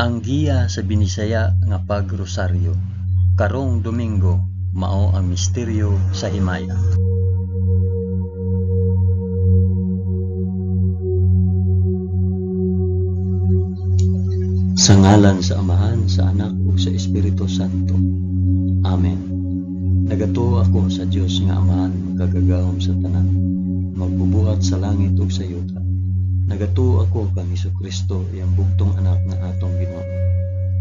Ang giya sa Binisaya nga pagrosaryo karong Domingo mao ang misteryo sa himaya. Sa ngalan sa Amahan, sa Anak ug sa Espiritu Santo. Amen. Nagatuo ako sa Dios nga Amahan, makagagahom sa tanan, magbubuhat sa langit ug sa yuta. Nagatuo ako kang Hesukristo, iyang bugtong anak nga atong Ginoo.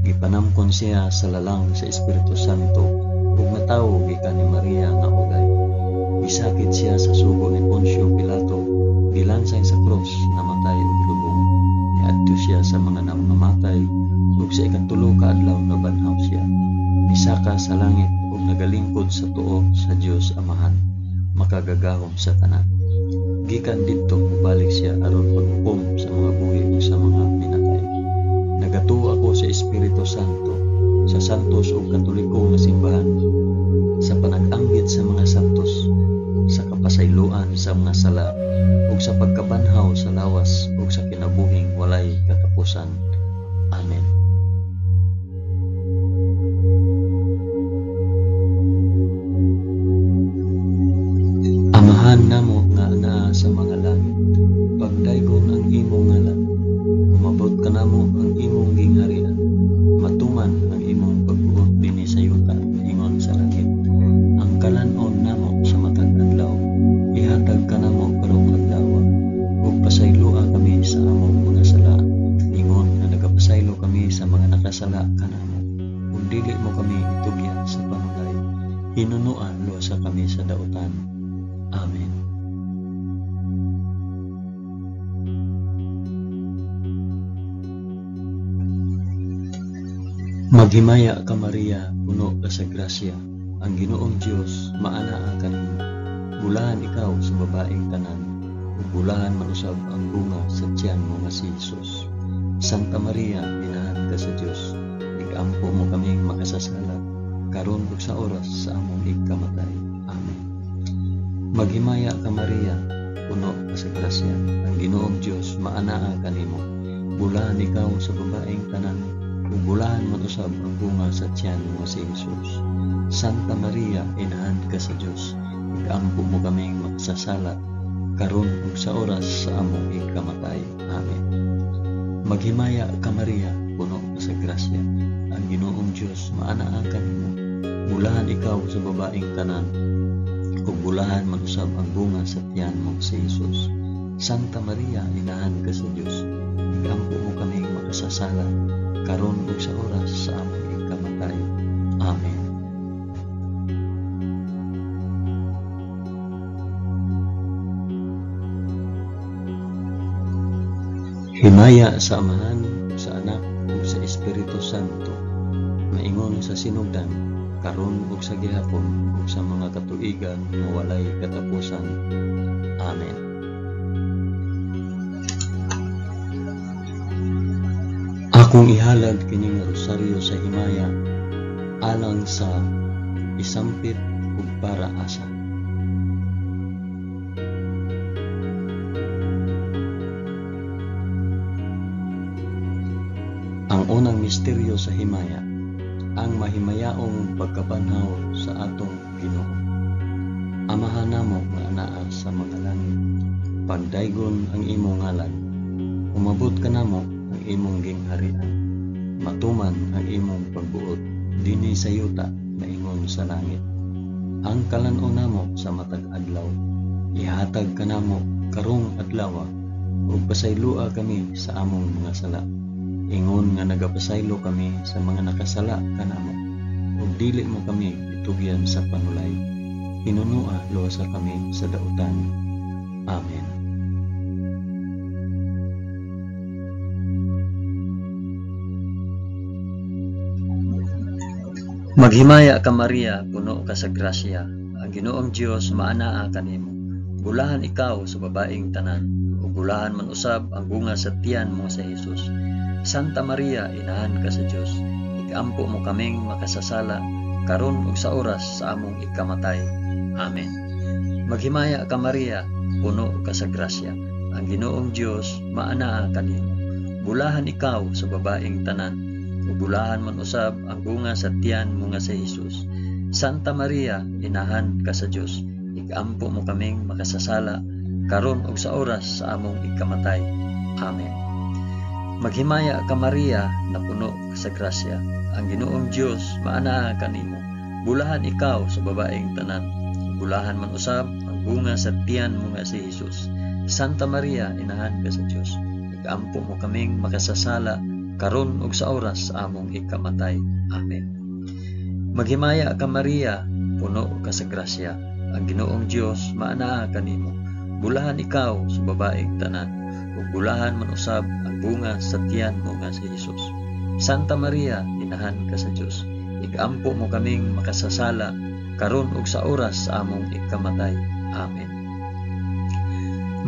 Gipanamkon siya sa lalang sa Espiritu Santo ug natawo gikan ni Maria nga ulay. Gisakit siya sa sugo ni Poncio Pilato, gilansang sa krus, namatay ug gilubong. Niadto siya sa mga nangamatay ug sa ikatulo ka adlaw nabanhaw siya. Misaka sa langit ug nagalingkod sa tuo sa Dios Amahan, makagagahom sa tanan. Gikan didto mobalik siya aron paghukom sa mga buhi ug sa mga minatay. Nagatuo ako sa Espiritu Santo, sa santos ug katoliko nga simbahan, sa panag-ambit sa mga santos, sa kapasayloan sa mga sala, ug sa pagkabanhaw sa lawas ug sa kinabuhing walay katapusan. Amen. Amahan namo nga anaa sa mga langit, pagdaygon ang imong ngalan, umabot kanamo ang imong gingharian, matuman ang imong pagbuot dinhi sa yuta ingon sa langit. Ang kalan-on namo sa matag adlaw, ihatag kanamo karong adlaw, ug pasayloa kami sa among mga sala, ingon nga nagapasaylo kami sa mga nakasala kanamo, ug dili mo kami itugyan sa panulay, hinunoa luwasa kami sa dautan. Amen. Maghimaya ka Maria, puno ka sa grasya, ang Ginoong Dios maanaa kanimo. Bulahan ikaw sa babaeng tanan, ug bulahan man usab ang bunga sa tiyan mo nga si Jesus. Santa Maria, inahan ka sa Dios, igampo mo kaming makasasala, karon ug sa oras sa among igkamatay. Amen. Maghimaya ka Maria, puno ka sa grasya, ang Ginoong Dios maanaa kanimo. Bulahan ikaw sa babaeng tanan, ug bulahan man usab ang bunga sa tiyan mo si Jesus. Santa Maria, inahan ka sa Dios, igampo mo kaming makasasala, karon ug sa oras sa among ikamatay. Amen. Maghimaya ka Maria, puno ka sa grasya, ang Ginoong Dios maanaa kanimo. Bulahan ikaw sa babaeng tanan, ug bulahan man usab ang bunga sa tiyan mo si Jesus. Santa Maria, inahan ka sa Dios, igampo mo kaming makasasala, karon ug sa oras sa among ikamatay. Amen. Himaya sa Amahan, sa Anak, ug sa Espiritu Santo, maingon sa sinugdan, karon ug sa gihapon, ug sa mga katuigan nga walay katapusan. Amen. Akong ihalad kining rosaryo sa himaya alang sa isampit ug para asa. Ang unang misteryo sa himaya, ang mahimayaong pagkabanhaw sa atong Ginoo. Amahan namo nga anaa sa mga langit, pagdaygon ang imong ngalan, umabot kanamo ang imong gingharian, matuman ang imong pagbuot dinhi sa yuta maingon sa langit. Ang kalan-on namo sa matag adlaw, ihatag kanamo karong adlaw, ug pasayloa kami sa among mga sala, ingon nga nagapasaylo kami sa mga nakasala kanamo, ug dili mo kami itugyan sa panulay, hinunua luwasa kami sa dautan. Amen. Maghimaya ka Maria, puno ka sa grasya, ang Ginoong Dios maanaa kanimo. Bulahan ikaw sa babaeng tanan, ug bulahan man usab ang bunga sa tiyan mo sa Jesus. Santa Maria, inahan ka sa Dios, ikampo mo kaming makasasala, karon ug sa oras sa among ikamatay. Amen. Maghimaya ka Maria, puno ka sa grasya, ang Ginoong Dios maanaa kanimo. Bulahan ikaw sa babaeng tanan, ug bulahan man usab ang bunga sa tiyan mo nga si Hesus. Santa Maria, inahan ka sa Dios, igampo mo kaming makasasala karon ug sa oras sa among ikamatay. Amen. Maghimaya ka Maria, napuno ka sa grasya, ang Ginoong Dios maanaa kanimo. Bulahan ikaw sa babaeng tanan, bulahan man usab ang bunga sa tiyan mo nga si Hesus. Santa Maria, inahan ka sa Dios, igampo mo kaming makasasala karon ug sa oras sa among ikamatay. Amen. Maghimaya ka Maria, puno ka sa grasya, ang Ginoong Dios maanaa kanimo. Bulahan ikaw sa babaeng tanan, ug bulahan man usab ang bunga sa tiyan mo nga si Hesus. Santa Maria, inahan ka sa Dios, igampo mo kaming makasasala karon ug sa oras sa among ikamatay. Amen.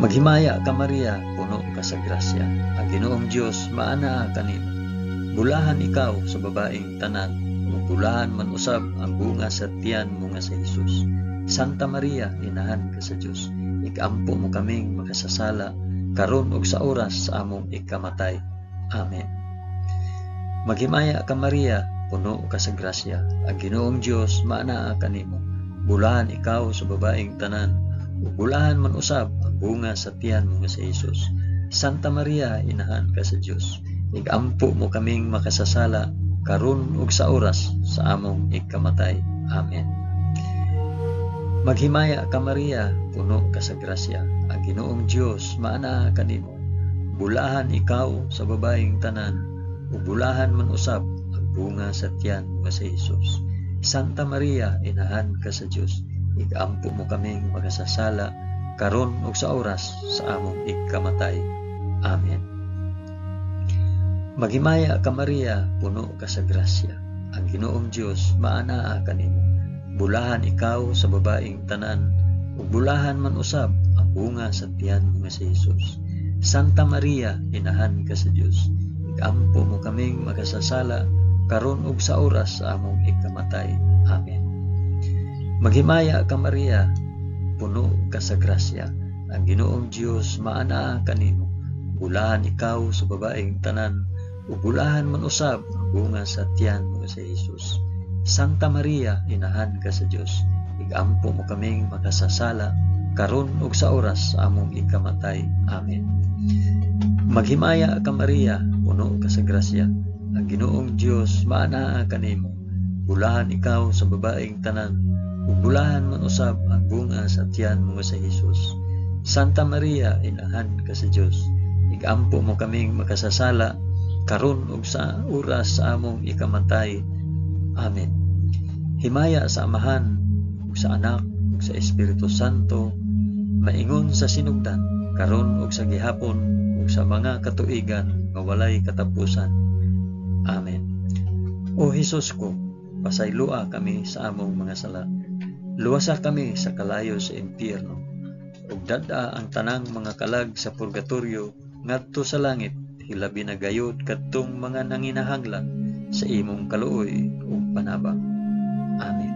Maghimaya ka Maria, puno ka sa grasya, ang Ginoong Dios maanaa kanimo. Bulahan ikaw sa babaeng tanan, ug bulahan man usab ang bunga sa tiyan mo nga si Hesus. Santa Maria, inahan ka sa Dios, ikampo mo kaming makasasala karon ug sa oras sa among ikamatay. Amen. Maghimaya ka Maria, puno ka sa grasya, ang Ginoong Dios maanaa kanimo. Bulahan ikaw sa babaeng tanan, ug bulahan man usab ang bunga sa tiyan mo nga si Hesus. Santa Maria, inahan ka sa Dios, igampo mo kaming makasasala karon ug sa oras sa among ikamatay. Amen. Maghimaya ka Maria, puno ka sa grasya, ang Ginoong Dios maanaa kanimo. Bulahan ikaw sa babaeng tanan, ug bulahan man usab ang bunga sa tiyan mo nga si Hesus. Santa Maria, inahan ka sa Dios, igampo mo kaming makasasala karon ug sa oras sa among ikamatay. Amen. Maghimaya ka Maria, puno ka sa grasya, ang Ginoong Dios maanaa kanimo. Bulahan ikaw sa babaeng tanan, ug bulahan man usab ang bunga sa tiyan mo nga si Hesus. Santa Maria, inahan ka sa Dios, igampo mo kaming makasasala karon ug sa oras sa among ikamatay. Amen. Maghimaya ka Maria, puno ka sa grasya, ang Ginoong Dios maanaa kanimo. Bulahan ikaw sa babaeng tanan, ug bulahan man usab ang bunga sa tiyan mo nga si Hesus. Santa Maria, inahan ka sa Dios, igampo mo kaming makasasala karon ug sa oras sa among ikamatay. Amen. Maghimaya ka Maria, puno ka sa grasya, ang Ginoong Dios maanaa kanimo. Bulahan ikaw sa babaeng tanan, ug bulahan man usab ang bunga sa tiyan mo nga si Hesus. Santa Maria, inahan ka sa Dios, igampo mo kaming makasasala karon ug sa oras sa among ikamatay. Amen. Himaya sa Amahan, ug sa Anak, ug sa Espiritu Santo, maingon sa sinugdan, karon ug sa gihapon, ug sa mga katuigan nga walay katapusan. Amen. O Hesus ko, pasayloa kami sa among mga sala. Luwasa kami sa kalayo sa impyerno, ug dad-a ang tanang mga kalag sa purgatorio ngadto sa langit, hilabi na gayud kadtong mga nanginahanglan sa imong kaluoy ug panabang. Amen.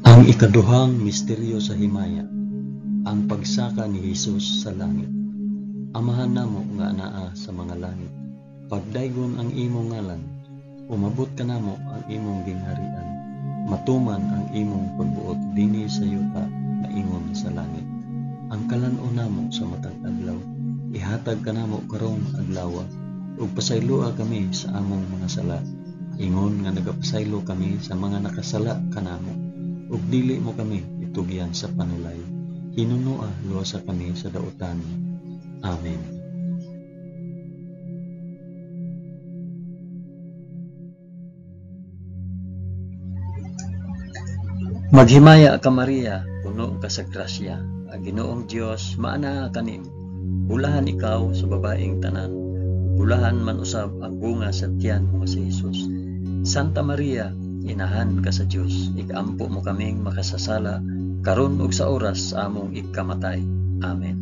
Ang ikaduhang misteryo sa himaya, ang pagsaka ni Hesus sa langit. Amahan namo nga anaa sa mga langit, pagdaygon ang imong ngalan, umabot kanamo ang imong gingharian, matuman ang imong pagbuot dinhi sa yuta maingon sa langit. Ang kalan-on namo sa matag adlaw, ihatag kanamo karong adlawa, ug pasayloa kami sa among mga sala, ingon nga nagapasaylo kami sa mga nakasala kanamo, ug dili mo kami itugyan sa panulay. Hinunoa luwasa kami sa dautan. Amen. Maghimaya ka Maria, puno ka sa grasya, ang Ginoong Dios maanaa kanimo. Bulahan ikaw sa babaeng tanan, bulahan man usab ang bunga sa tiyan mo nga si Hesus. Santa Maria, inahan ka sa Dios, ikampo mo kaming makasasala karon ug sa oras sa among ikamatay. Amen.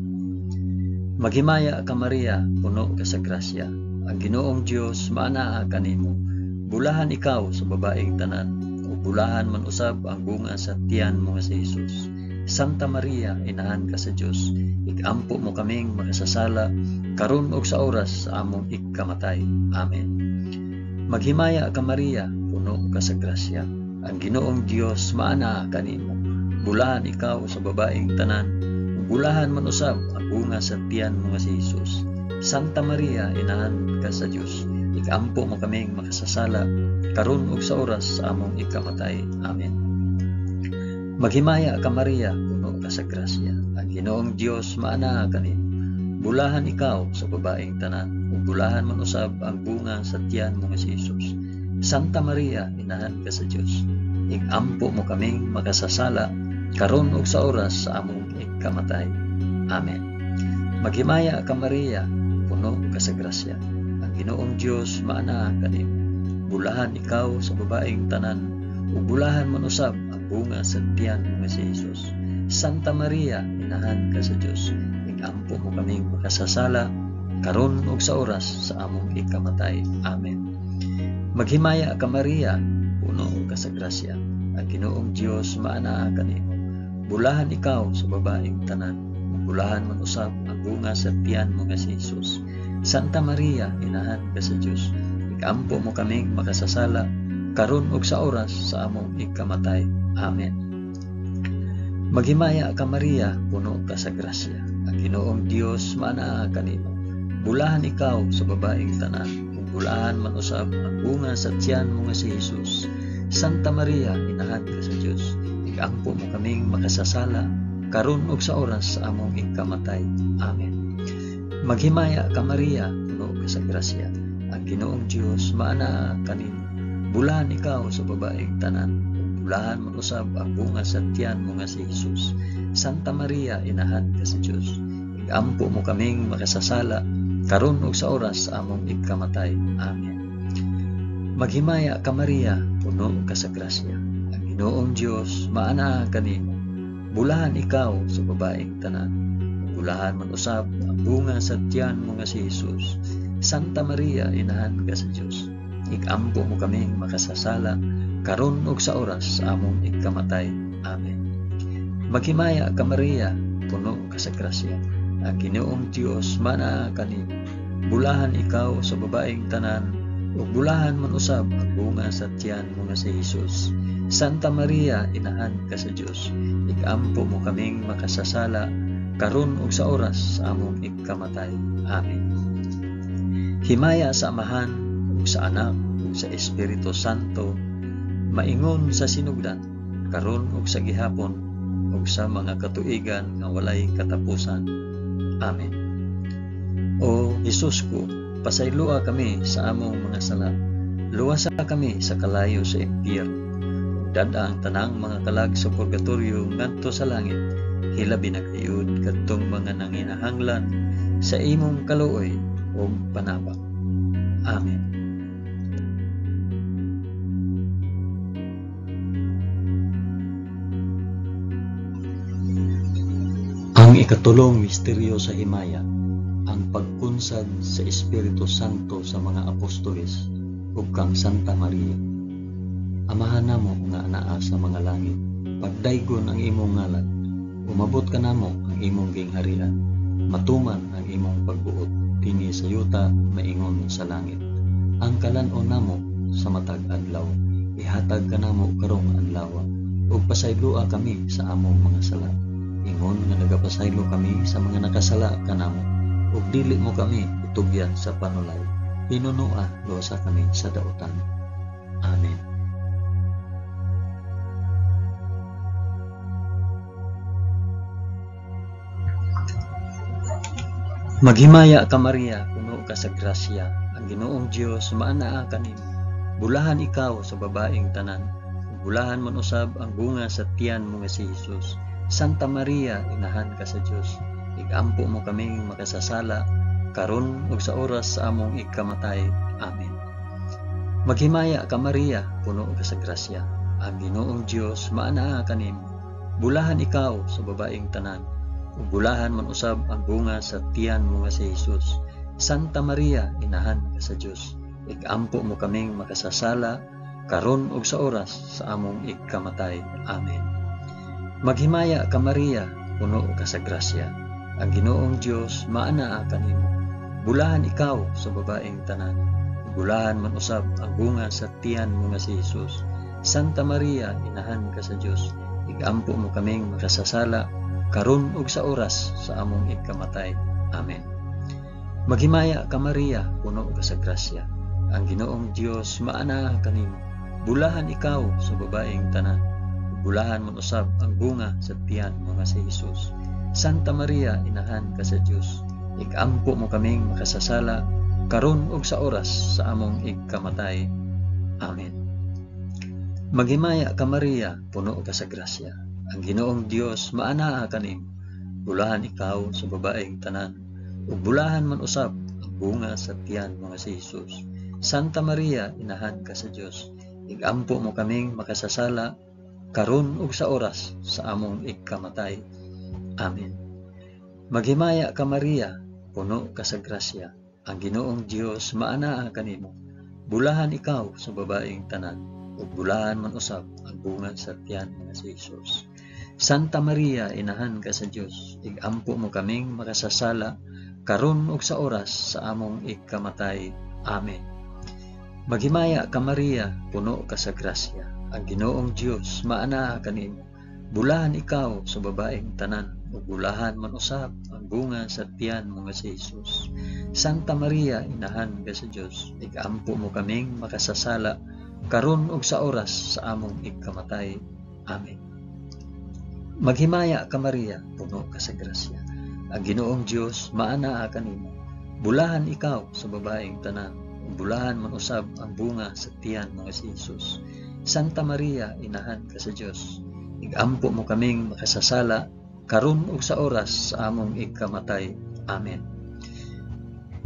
Maghimaya ka Maria, puno ka sa grasya, ang Ginoong Dios maanaa kanimo. Bulahan ikaw sa babaeng tanan, ug bulahan man usab ang bunga sa tiyan mo nga si Hesus. Santa Maria, inahan ka sa Dios, ikampo mo kaming makasasala karon ug sa oras sa among ikamatay. Amen. Maghimaya ka Maria, puno ka sa grasya. Ang Ginoong Dios maanaa kanimo. Bulahan ikaw sa babaeng tanan, ug bulahan man usab ang bunga sa tiyan mo nga si Jesus. Santa Maria, inahan ka sa Dios, ikampo mo kaming makasasala karon ug sa oras sa among ikamatay. Amen. Maghimaya ka Maria, puno ka sa grasya. Ang Ginoong Dios maanaa kanimo. Bulahan ikaw sa babaeng tanan, ug bulahan man usab ang bunga sa tiyan mo nga si Jesus. Santa Maria, inahan ka sa Dios, ikampo mo kaming makasasala karon ug sa oras sa among ikamatay. Amen. Maghimaya ka Maria, puno ka sa grasya. Ang Ginoong Dios maanaa kanimo. Bulahan ikaw sa babaeng tanan, ug bulahan man usab ang bunga sa tiyan mo nga si Jesus. Santa Maria, inahan ka sa Dios, ikampo mo kaming makasasala karon ug sa oras sa among ikamatay. Amen. Maghimaya ka Maria, puno ka sa grasya. Ang Ginoong Dios maanaa kanimo. Bulahan ikaw sa babaeng tanan, ug bulahan man usab ang bunga sa tiyan mo nga si Jesus. Santa Maria, inahan ka sa Dios, ikampo mo kaming makasasala karon ug sa oras sa among ikamatay. Amen. Maghimaya ka Maria, puno ka sa grasya. Ang Ginoong Dios maanaa kanimo. Bulahan ikaw sa babaeng tanan, ug bulahan man usab ang bunga sa tiyan mo nga si Jesus. Santa Maria, inahan ka sa Dios, ikampo mo kaming makasasala karon ug sa oras sa among ikamatay. Amen. Maghimaya ka Maria, puno ka sa grasya. Ang Ginoong Dios maanaa kanimo. Bulahan ikaw sa babaeng tanan, ug bulahan man usab ang bunga sa tiyan mo nga si Jesus. Santa Maria, inahan ka sa Dios, ikampo mo kaming makasasala karon ug sa oras sa among ikamatay. Amen. Maghimaya ka Maria, puno ka sa grasya. Ang Ginoong Dios maanaa kanimo. Bulahan ikaw sa babaeng tanan, ug bulahan man usab ang bunga sa tiyan mo nga si Jesus. Santa Maria, inahan ka sa Dios, ikampo mo kaming makasasala karon ug sa oras sa among ikamatay. Amen. Maghimaya ka Maria, puno ka sa grasya. Ang Ginoong Dios maanaa kanimo. Bulahan ikaw sa babaeng tanan, ug bulahan man usab ang bunga sa tiyan mo nga si Jesus. Santa Maria, inahan ka sa Dios, ikampo mo kaming makasasala karon ug sa oras sa among ikamatay. Amen. Himaya sa Amahan ug sa Anak ug sa Espiritu Santo, maingon sa sinugdan, karon ug sa gihapon ug sa mga katuigan nga walay katapusan. Amen. O Hesus ko, pasayloa kami sa among mga sala. Luwasa kami sa kalayo sa impyerno. Dad-a ang tanang mga kalag sa purgatorio ngadto sa langit. Hilabi na gayud kadtong mga nanginahanglan sa imong kaluoy ug panabang. Amen. Ang ikatulong misteryo sa himaya, ang pagkunsad sa Espiritu Santo sa mga apostoles ug kang Santa Maria. Amahan namo nga anaa sa mga langit, pagdaygon ang imong ngalan, umabot kanamo ang imong gingharian, matuman ang imong pagbuot dinhi sa yuta maingon sa langit. Ang kalan-on namo sa matag adlaw, ihatag kanamo karong adlaw, ug pasayloa kami sa among mga sala, ingon nga nagapasaylo kami sa mga nakasala kanamo, ug dili mo kami itugyan sa panulay, hinunoa luwasa kami sa dautan. Amen. Maghimaya ka Maria, puno ka sa grasya, ang Ginoong Dios maanaa kanimo. Bulahan ikaw sa babaeng tanan, ug bulahan man usab ang bunga sa tiyan mo nga si Jesus. Santa Maria, inahan ka sa Dios, igampo mo kaming makasasala karon ug sa oras sa among ikamatay. Amen. Maghimaya ka Maria, puno ka sa grasya, ang Ginoong Dios maanaa kanimo. Bulahan ikaw sa babaeng tanan, ug bulahan man usab ang bunga sa tiyan mo nga si Jesus. Santa Maria, inahan ka sa Dios, igampo mo kaming makasasala karon ug sa oras sa among ikamatay. Amen. Maghimaya ka Maria, puno ka sa grasya. Ang Ginoong Dios maanaa kanimo. Bulahan ikaw sa babaeng tanan. Bulahan man usab ang bunga sa tiyan mo nga si Jesus. Santa Maria, inahan ka sa Dios. Igampo mo kaming makasasala karon ug sa oras sa among ikamatay. Amen. Maghimaya ka Maria, puno ka sa grasya. Ang Ginoong Dios maanaa kanimo. Bulahan ikaw sa babaeng tanan. Bulahan man usab ang bunga sa tiyan mo nga si Jesus. Santa Maria, inahan ka sa Dios. Igampo mo kaming makasasala karon ug sa oras sa among igkamatay. Amen. Maghimaya ka Maria, puno ka sa grasya. Ang Ginoong Dios maanaa kanimo. Bulahan ikaw sa babaeng tanan, ug bulahan man usab ang bunga sa tiyan mo nga si Jesus. Santa Maria, inahan ka sa Dios. Igampo mo kaming makasasala karon ug sa oras sa among igkamatay. Amen. Maghimaya ka Maria, puno ka sa grasya. Ang Ginoong Dios maanaa kanimo. Bulahan ikaw sa babaeng tanan, ug bulahan man usab ang bunga sa tiyan mo nga si Jesus. Santa Maria, inahan ka sa Dios. Igampo mo kaming makasasala karon ug sa oras sa among igkamatay. Amen. Maghimaya ka Maria, puno ka sa grasya. Ang Ginoong Dios maanaa kanimo. Bulahan ikaw sa babaeng tanan, ug bulahan man usab ang bunga sa tiyan mo nga si Jesus. Santa Maria, inahan ka sa Dios. Igampo mo kaming makasasala karon ug sa oras sa among igkamatay. Amen. Maghimaya ka Maria, puno ka sa grasya. Ang Ginoong Dios maanaa kanimo. Bulahan ikaw sa babaeng tanan, ug bulahan man usab ang bunga sa tiyan mo nga si Jesus. Santa Maria, inahan ka sa Dios. Igampo mo kaming makasasala karon ug sa oras sa among igkamatay. Amen.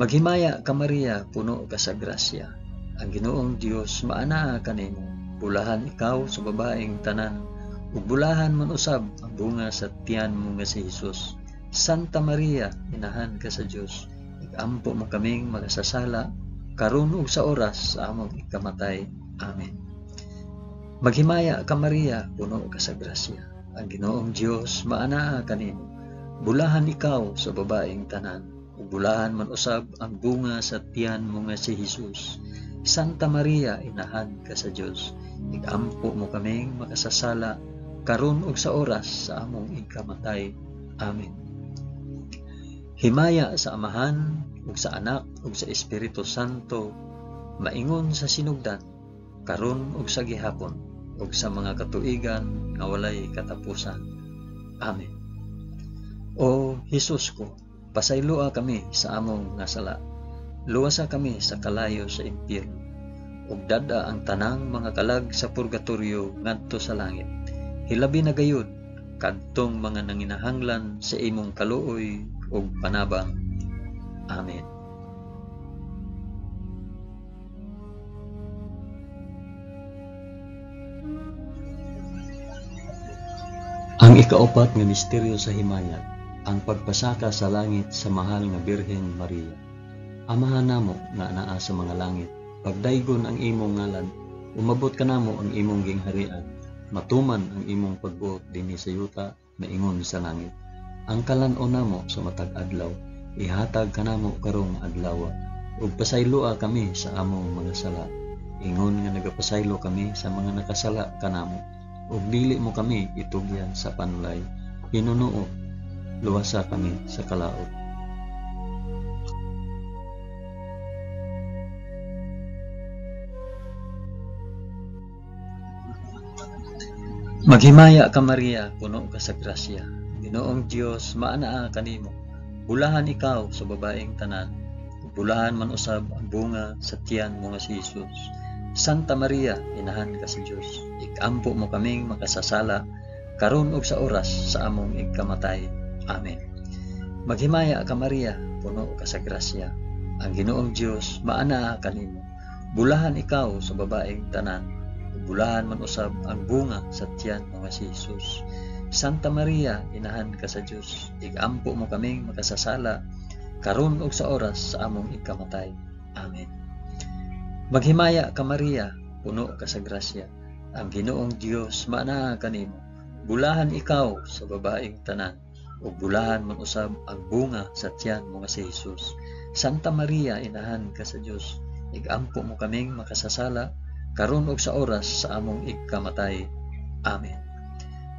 Maghimaya ka Maria, puno ka sa grasya. Ang Ginoong Dios maanaa kanimo. Bulahan ikaw sa babaeng tanan, ug bulahan man usab ang bunga sa tiyan mo nga si Jesus. Santa Maria, inahan ka sa Dios. Igampo mo kaming makasasala karon ug sa oras sa among ikamatay. Amen. Maghimaya ka Maria, puno ka sa grasya. Ang Ginoong Dios maanaa kanimo. Bulahan ikaw sa babaeng tanan, ug bulahan man usab ang bunga sa tiyan mo nga si Jesus. Santa Maria, inahan ka sa Dios. Igampo mo kaming makasasala karon ug sa oras sa among ikamatay. Amen. Himaya sa Amahan ug sa Anak ug sa Espiritu Santo, maingon sa sinugdan, karon ug sa gihapon, ug sa mga katuigan nga walay katapusan. Amen. O Hesus ko, pasayloa kami sa among nga sala. Luwasa kami sa kalayo sa impyerno, ug dad-a ang tanang mga kalag sa purgatorio ngadto sa langit. Hilabi na gayud kadtong mga nanginahanglan sa imong kaluoy ug panabang. Amen. Ang ikaupat nga misteryo sa himayag, ang pagpasaka sa langit sa mahal nga Birhen Maria. Amahan namo nga anaa sa mga langit, pagdaygon ang imong ngalan, umabot kanamo ang imong gingharian, matuman ang imong pagbuot dinhi sa yuta maingon sa langit. Ang kalan-on namo sa matag adlaw, ihatag kanamo karong adlaw, ug pasayloa kami sa among mga sala, ingon nga nagapasaylo kami sa mga nakasala kanamo, ug dili mo kami itugyan sa panulay, hinunuo, luwasa kami sa kalaot. Maghimaya ka Maria, puno ka sa grasya. Ginoong Dios maanaa kanimo. Bulahan ikaw sa babaeng tanan, bulahan man usab ang bunga sa tiyan mo nga si Jesus. Santa Maria, inahan ka sa Dios. Ikampo mo kaming makasasala karon ug sa oras sa among igkamatay. Amen. Maghimaya ka Maria, puno ka sa grasya. Ang Ginoong Dios maanaa kanimo. Bulahan ikaw sa babaeng tanan, bulahan man usab ang bunga sa tiyan mo nga si Jesus. Santa Maria, inahan ka sa Dios. Igampo mo kaming makasasala karon ug sa oras sa among ikamatay. Amen. Maghimaya ka Maria, puno ka sa grasya. Ang Ginoong Dios maanaa kanimo. Bulahan ikaw sa babaeng tanan, ug bulahan man usab ang bunga sa tiyan mo nga si Jesus. Santa Maria, inahan ka sa Dios, igampo mo kaming makasasala, karon ug sa oras sa among igkamatay. Amen.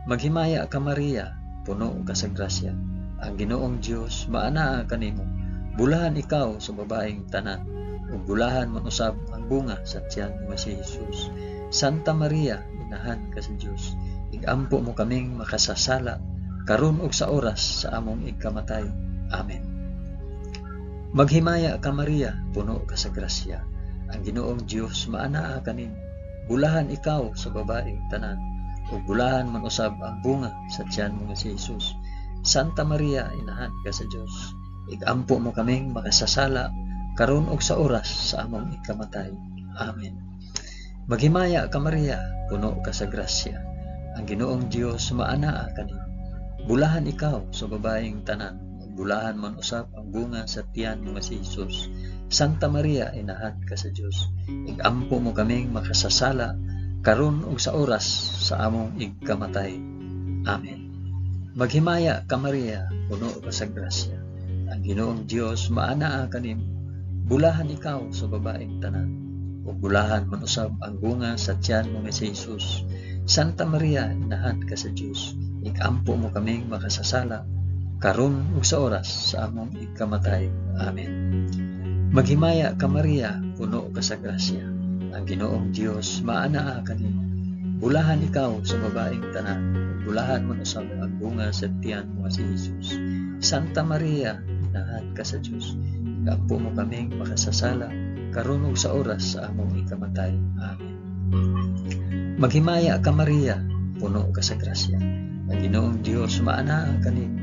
Maghimaya ka Maria, puno ka sa grasya. Ang Ginoong Dios maanaa kanimo. Bulahan ikaw sa babaeng tanan, ug bulahan man usab ang bunga sa tiyan mo nga si Jesus. Santa Maria, inahan ka sa Dios, igampo mo kaming makasasala, karon ug sa oras sa among igkamatay. Amen. Maghimaya ka Maria, puno ka sa grasya. Ang Ginoong Dios maanaa kanimo. Bulahan ikaw sa babaeng tanan, ug bulahan man usab ang bunga sa tiyan mo nga si Jesus. Santa Maria, inahan ka sa Dios, igampo mo kaming makasasala, karon ug sa oras sa among ikamatay. Amen. Maghimaya ka Maria, puno ka sa grasya. Ang Ginoong Dios maanaa kanimo. Bulahan ikaw sa babaeng tanan, ug bulahan man usab ang bunga sa tiyan mo nga si Jesus. Santa Maria, inahan ka sa Dios, igampo mo kaming makasasala, karon ug sa oras sa among igkamatay. Amen. Maghimaya ka Maria, puno ka sa grasya. Ang Ginoong Dios maanaa kanimo. Bulahan ikaw sa babaeng tanan, ug bulahan man usab ang bunga sa tiyan mo nga si Jesus. Santa Maria, inahan ka sa Dios, igampo mo kaming makasasala, karon ug sa oras sa among igkamatay. Amen. Maghimaya ka Maria, puno ka sa grasya. Ang Ginoong Dios maanaa kanimo. Bulahan ikaw sa babaeng tanan, ug bulahan man usab ang bunga sa tiyan mo nga si Jesus. Santa Maria, inahan ka sa Dios, igampo mo kaming makasasala, karon ug sa oras sa among ikamatay. Amen. Maghimaya ka Maria, puno ka sa grasya. Ang Ginoong Dios maanaa kanimo.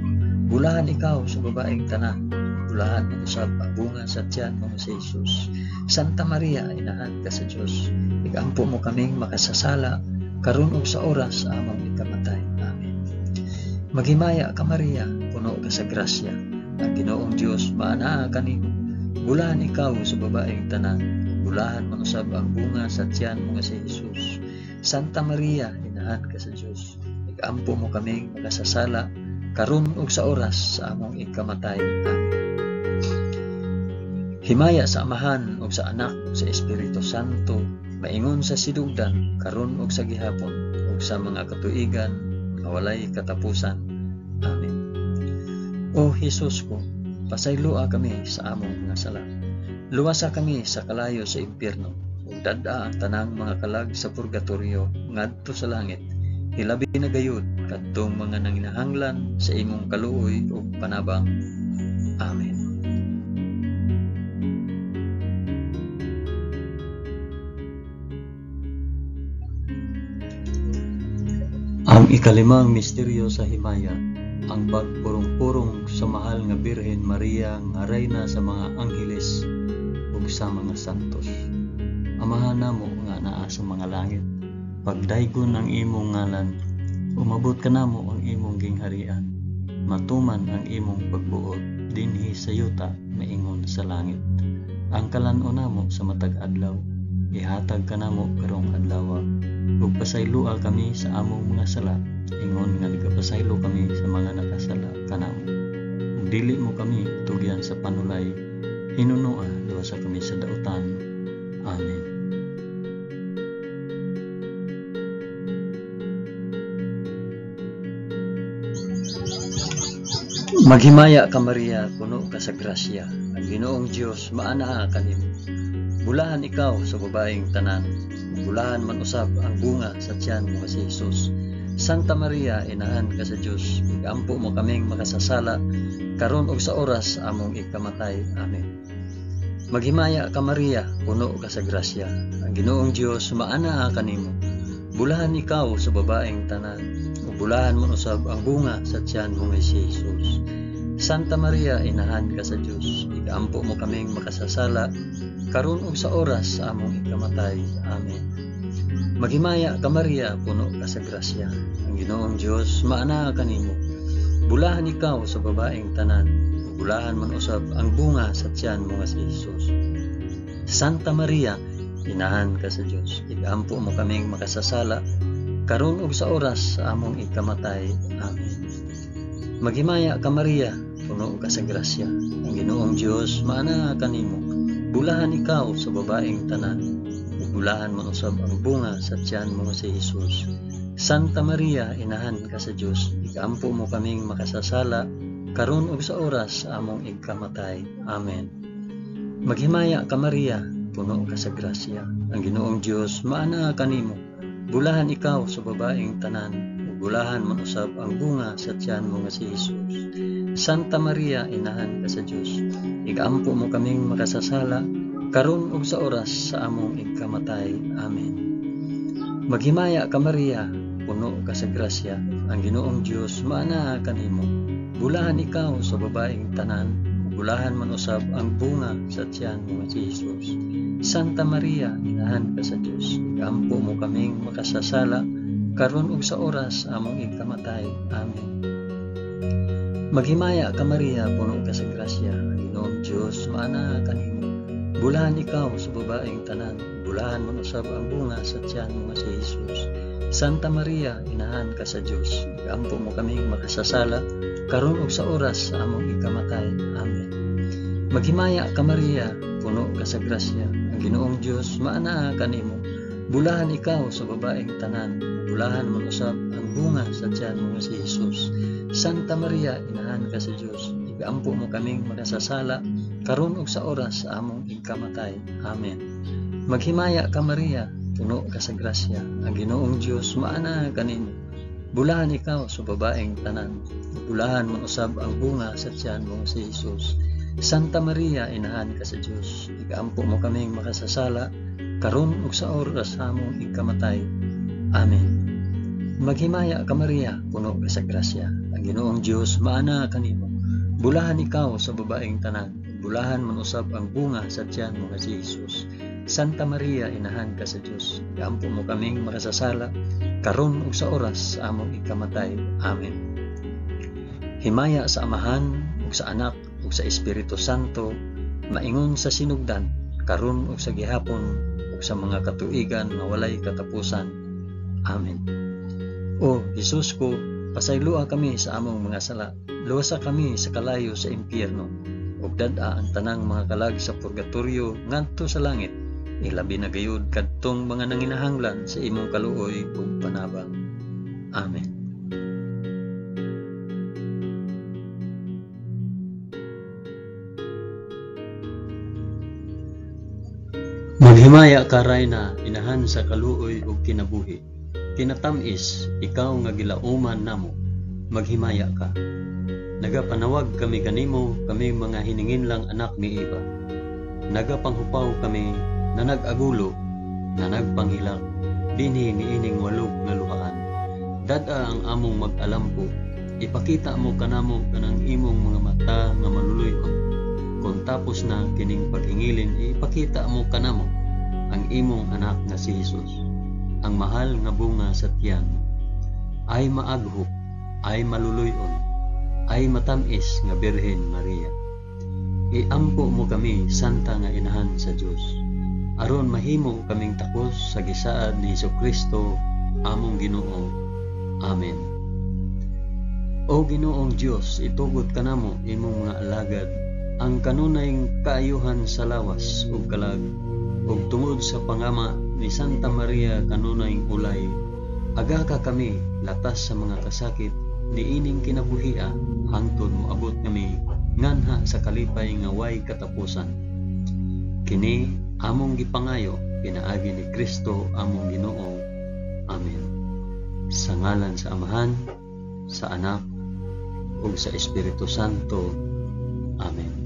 Bulahan ikaw sa babaeng tanan, bulahan man usab ang bunga sa tiyan mo nga si Jesus. Santa Maria, inahan ka sa Dios, igampo mo kaming makasasala, karon ug sa oras sa among ikamatay. Amen. Maghimaya ka Maria, puno ka sa grasya. Ang Ginoong Dios maanaa kanimo. Bulahan ikaw sa babaeng tanan, bulahan man usab ang bunga sa tiyan mo nga si Jesus. Santa Maria, inahan ka sa Dios, igampo mo kaming makasasala, karon ug sa oras sa among ikamatay. Amen. Himaya sa Amahan ug sa Anak ug sa Espiritu Santo, maingon sa sidugdan, karon ug sa gihapon, ug sa mga katuigan nga walay katapusan. Amen. O Hesus ko, pasayloa kami sa among mga sala. Luwasa kami sa kalayo sa impyerno, ug dad-a ang tanang mga kalag sa purgatorio ngadto sa langit. Hilabi na gayud kadtong mga nanginahanglan sa imong kaluoy ug panabang. Amen. Ang ikalimang misteryo sa himaya, ang pagpurong-purong sa mahal nga Birhen Maria nga reyna sa mga angheles ug sa mga santos. Amahan namo nga naa sa mga langit, pagdaygon ang imong ngalan, umabot kanamo ang imong gingharian, matuman ang imong pagbuot dinhi sa yuta maingon sa langit. Ang kalan-on namo sa matag adlaw, ihatag kanamo karong adlaw, ug pasayloa kami sa among mga sala, ingon nga nagapasaylo kami sa mga nakasala kanamo. Ug dili mo kami tugyan sa panulay, hinunoa luwasa kami sa dautan. Amen. Maghimaya ka Maria, puno ka sa grasya. Ang Ginoong Dios maanaa kanimo. Bulahan ikaw sa babaeng tanan, bulahan man usab ang bunga sa tiyan mo nga si Jesus. Santa Maria, inahan ka sa Dios, igampo mo kaming makasasala, karon ug sa oras among ikamatay. Amen. Maghimaya ka Maria, puno ka sa grasya. Ang Ginoong Dios maanaa kanimo. Bulahan ikaw sa babaeng tanan, ug bulahan man usab ang bunga sa tiyan mo nga si Jesus. Santa Maria, inahan ka sa Dios, igampo mo kaming makasasala, karon ug sa oras sa among ikamatay. Amen. Maghimaya ka Maria, puno ka sa grasya. Ang Ginoong Dios maanaa kanimo. Bulahan ikaw sa babaeng tanan, ug bulahan man usab ang bunga sa tiyan mo nga si Jesus. Santa Maria, inahan ka sa Dios, igampo mo kaming makasasala, karon ug sa oras sa among ikamatay. Amen. Maghimaya ka Maria, puno ka sa grasya, ang Ginoong Dios maanaa kanimo. Bulahan ikaw sa babaeng tanan, ug bulahan man usab ang bunga sa tiyan mo si Jesus. Santa Maria, inahan ka sa Dios, igaampo mo kaming makasasala, karon ug sa oras sa among igkamatay. Amen. Maghimaya ka Maria, puno ka sa grasya, ang Ginoong Dios maanaa kanimo. Bulahan ikaw sa babaeng tanan, ug bulahan man usab ang bunga sa tiyan mo nga si Jesus. Santa Maria, inahan ka sa Dios, igaampo mo kaming makasasala, karon ug sa oras sa among igkamatay. Amen. Maghimaya ka Maria, puno ka sa grasya, ang Ginoong Dios maanaa kanimo. Bulahan ikaw sa babaeng tanan, ug bulahan man usab ang bunga sa tiyan mo nga si Jesus. Santa Maria, inahan ka sa Dios, igaampo mo kaming makasasala, karon ug sa oras among igkamatay. Amen. Maghimaya ka Maria, puno ka sa grasya, ang Ginoong Dios maanaa kanimo. Bulahan ikaw sa babaeng tanan, bulahan man usab ang bunga sa tiyan mo nga si Jesus. Santa Maria, inahan ka sa Dios, igaampo mo kaming makasasala, karon ug sa oras sa among ikamatay. Amen. Maghimaya ka Maria, puno ka sa grasya, ang Ginoong Dios maanaa kanimo. Bulahan ikaw sa babaeng tanan, bulahan man usab ang bunga sa tiyan mo nga si Jesus. Santa Maria, inahan ka sa Dios, igaampo mo kaming makasasala, karon ug sa oras sa among igkamatay. Amen. Maghimaya ka Maria, puno ka sa grasya, ang Ginoong Dios maanaa kanimo. Bulahan ikaw sa babaeng tanan, bulahan man usab ang bunga sa tiyan mo si Jesus. Santa Maria, inahan ka sa Dios, igaampo mo kaming makasasala, karon ug sa oras sa among igkamatay. Amen. Maghimaya ka Maria, puno ka sa grasya, ang Ginoong Dios maanaa kanimo. Bulahan ikaw sa babaeng tanan, bulahan man usab ang bunga sa tiyan mo nga si Jesus. Santa Maria, inahan ka sa Dios, igaampo mo kaming makasasala, karon ug sa oras sa among ikamatay. Amen. Himaya sa Amahan ug sa Anak ug sa Espiritu Santo, maingon sa sinugdan, karon ug sa gihapon ug sa mga katuigan nga walay katapusan. Amen. O Jesus ko, pasayloa kami sa among mga sala, luwasa kami sa kalayo sa impyerno, ug dad-a ang tanang mga kalag sa purgatorio ngadto sa langit, ilabi na gayud kadtong mga nanginahanglan sa imong kaluoy ug panabang. Amen. Maghimaya ka Rayna, inahan sa kaluoy ug kinabuhi. Kinatamis, ikaw nga gilauman namo, maghimaya ka. Nagapanawag kami kanimo, kami mga hininginlang anak ni Eva. Nagapanghupaw kami na nag-agulo, na nagpanghilak, dinhi niining walog nga luhaan. Dad-a ang among mag-alampo, ipakita mo kanamo kanang imong mga mata nga maluluy-on. Kung tapos na kining paghingilin, ipakita mo kanamo ang imong anak nga si Jesus, ang mahal nga bunga sa tiyan. Ay maaghop, ay maluluy-on, ay matamis nga Birhen Maria. Iampo mo kami, Santa nga Inahan sa Dios, aron mahimo kaming takos sa gisaad ni Hesukristo among Ginoo. Amen. O Ginoong Dios, itugot kanamo imong mga alagad ang kanunay kaayuhan sa lawas ug kalag, ug tungod sa pangama ni Santa Maria kanunay ulay, aga ka kami latas sa mga kasakit niining kinabuhia hangtod moabot kami nganha sa kalipay nga way katapusan. Kini among gipangayo pinaagi ni Kristo among Ginoo. Amen. Sa ngalan sa Amahan, sa Anak, ug sa Espiritu Santo. Amen.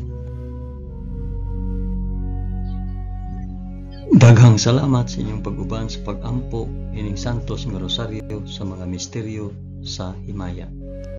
Daghang salamat sa inyong pag-uban sa pag-ampo ining Santos nga Rosaryo sa mga misteryo sa himaya.